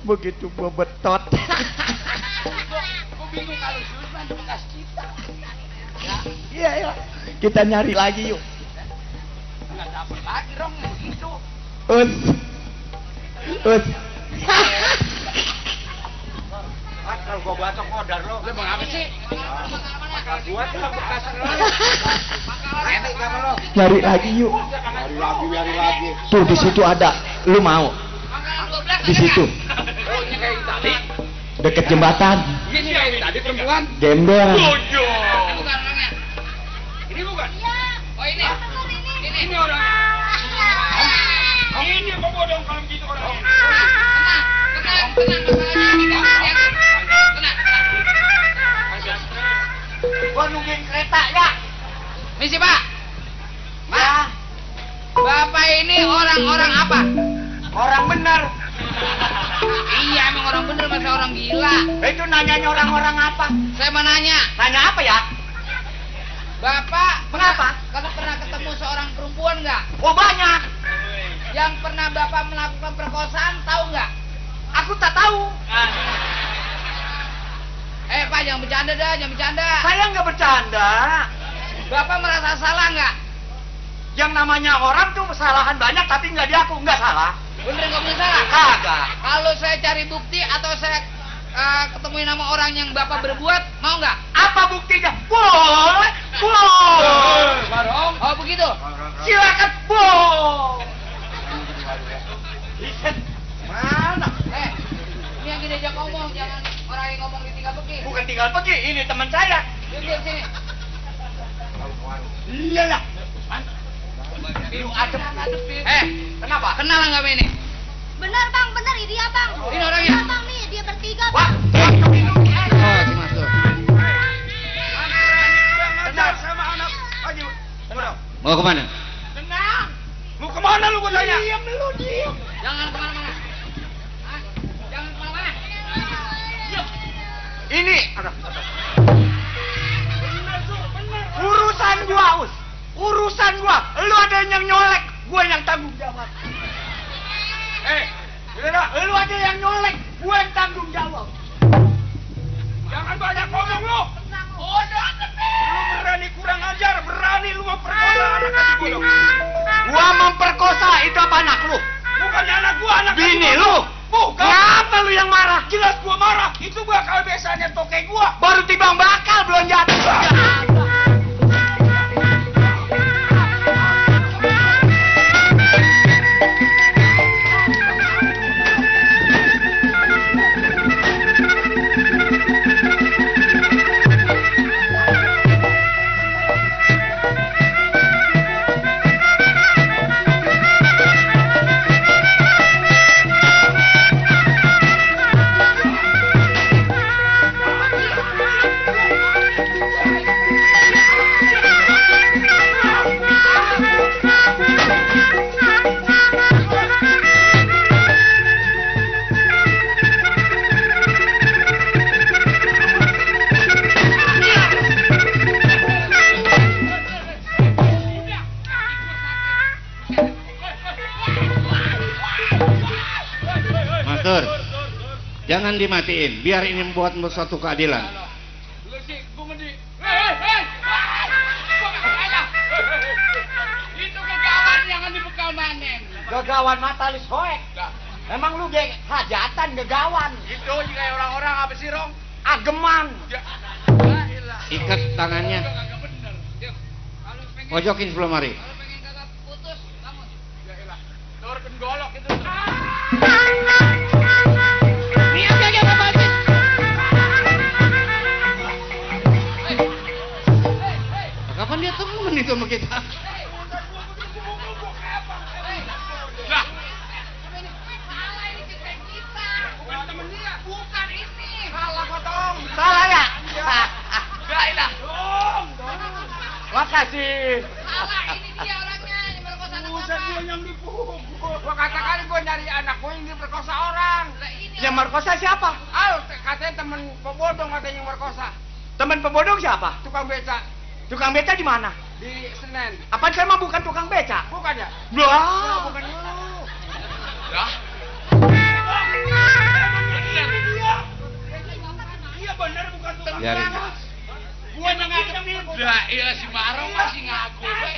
Begitu gua betot. Gua bingung kalau Susman di bekas kita. Iya ya. Kita nyari lagi yuk. Nggak dapet lagi dong begitu. Us. Us. Kalau gua bacok modar lo. Lu mau apa sih? Akal gua tuh bekas lo. Remek sama lo. Nyari lagi yuk. Nyari lagi. Tuh di situ ada. Lu mau? Di situ. Oh, ini kayak yang tadi. Deket jembatan. Ini kayak yang tadi perempuan. Gembel. Bojo. Bukan orangnya. Ini bukan? Iya. Oh ini. Ini orangnya. Ini kok bodong kalau begitu orangnya. Gua nungguin kereta ya. Misi Pak. Pak. Bapak ini orang-orang apa? Orang bener. Iya emang orang bener masa orang gila. Itu nanyanya orang-orang apa? Saya mau nanya. Nanya apa ya? Bapak mengapa? Kalau pernah ketemu seorang perempuan nggak? Oh banyak. Yang pernah Bapak melakukan perkosaan tahu nggak? Aku tak tahu. Pak jangan bercanda dah, jangan bercanda. Saya nggak bercanda. Bapak merasa salah nggak? Yang namanya orang tuh kesalahan banyak tapi nggak diaku, nggak salah. Bener nggak punya salah? Kagak. Kalau saya cari bukti atau saya ketemuin nama orang yang Bapak berbuat, mau nggak? Apa buktinya? Boleh, boleh. Barong. Oh begitu. Silakan, boleh. Mana? Ini yang kita ajak ngomong, jangan orang yang ngomong ditinggal pergi. Bukan tinggal pergi, ini teman saya. Dia sini. Iya lah. Kenapa? Kenal nggak ini? Benar bang, benar ini dia bang. Ini orangnya? Iya bang nih, dia bertiga Wah, bang. oh si Mas Dur. Kenal sama anak. Ayo, Mau kemana? tenang. Mau kemana lu gua tanya? Diam lu, diam. Jangan kemana-mana. Jangan kemana-mana. Ini, urusan gua, Us. Urusan gua. Lu ada yang nyolek, gua yang tanggung jawab. Lu ada yang nyolek, gua yang tanggung jawab. Jangan banyak ngomong lu. Udah, lu berani kurang ajar, berani lu memperkosa anak kecil bodoh. Gua memperkosa itu apa anak lu? Bukannya anak gua, anak bini lu. Bukan. Kenapa lu yang marah? Jelas gua marah. Itu bakal biasanya toke gua. Baru tibang bakal belum jatuh. Jangan dimatiin, biar ini membuat suatu keadilan. Itu kegawan jangan dibekal manen. Kegawan mata lu soek. Emang lu geng hajatan kegawan. Gitu kayak orang-orang apa sih, Rong? Ageman. Ikat tangannya. Pojokin sebelum mari. Kalau pengen kagak putus, bangun. Ya elah. Turun golok itu. Kapan dia temen itu sama kita? Lah. Salah ini cek kita. Bukan temen dia. Bukan ini. Salah potong. Salah ya? Enggak lah. Dong. Makasih. Salah ini dia orangnya yang berkosa anak orang. Dia yang dipukul. Gua katakan gua nyari anak gua yang diperkosa orang. Yang merkosa siapa? Katanya temen pebodong katanya yang merkosa. Temen pebodong siapa? Tukang beca. Tukang beca di mana? Di Senen. Apaan saya mah bukan tukang beca? Bukan ya? Wah, bukan lu. Lah, Biarin. Gua ngadepin. Lah iya si Marong masih ngaku we.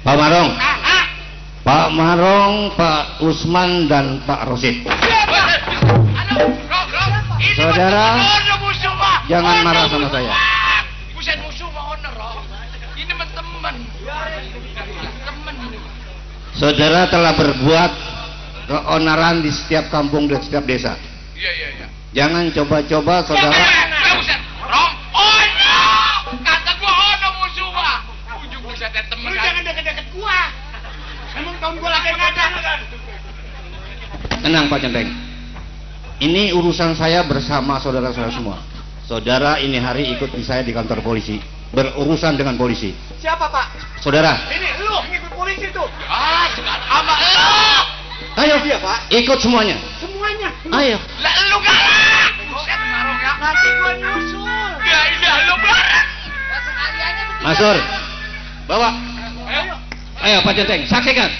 Pak Marong, Pak Marong, Pak Usman dan Pak Rosid. Saudara, jangan marah sama saya. Bukan musuh mah honor, ini mah teman. Teman. Saudara telah berbuat keonaran di setiap kampung dan setiap desa. Iya. Jangan coba-coba saudara. Rong, ono. Kata gua ono musuh mah. Ujung bisa ada teman. Lu jangan deket-deket gua. Emang tahun gua lagi ngadang. Tenang Pak Centeng. Ini urusan saya bersama saudara-saudara semua. Saudara ini hari ikut di saya di kantor polisi, berurusan dengan polisi. Siapa, Pak? Saudara. Ini lu ngikut polisi tuh. Ah, sekarang sama lu. Ayo, iya, Pak. Ikut semuanya. Semuanya. Ayo. Lah lu galak. Buset Marong ya. Nanti gua nyusul. Ya iya lu bareng. Sekaliannya begitu. Masur. Bawa. Ayo. Ayo Pak Centeng, saksikan.